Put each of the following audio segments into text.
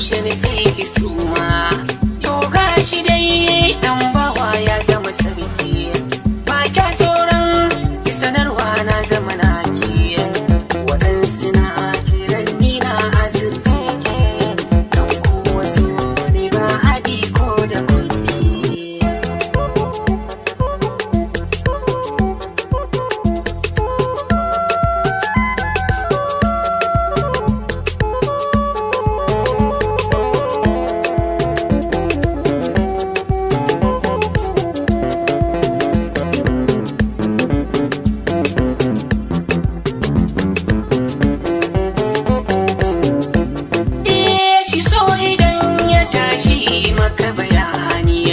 Kushe ni sai ki suma. To gashi dai dan bawa ya zama sarki. Ba kya tsoron ki sanarwa na zama naki. Waɗansu na kiran ni na asirce ki. Dan kuwa so ne ba haɗi ko da kuɗi. Eh, shi so idan ya tashi maka bayani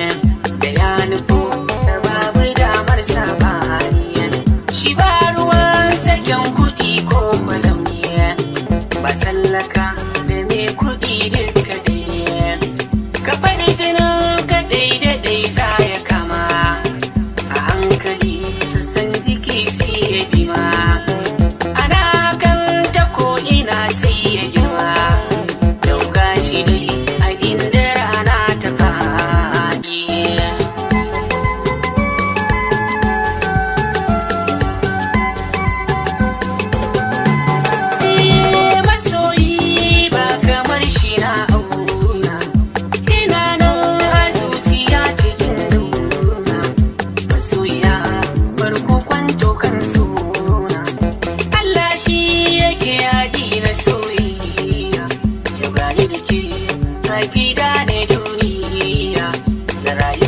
da ya nufo da babu damar sabani. Shi ba ruwan saken kuɗi ko kwalauni, ba tallaka da mai kuɗi duka ɗaya. Ka faɗi jinin ka ɗai za ya kama, a hankali sassan jiki sai ya bima. Ana kan ta ko ina sai ya girma. Yau gashi dai a inda rana ta faɗi. Eh, masoyi ba kamar shi na auna. Ina nan a zuciya cikin zauna. Masoyiya farko kwanto kan suna. Allah shi yake haɗi na soyayya. Yau gani da ke a gida ne duniya. Zan rayu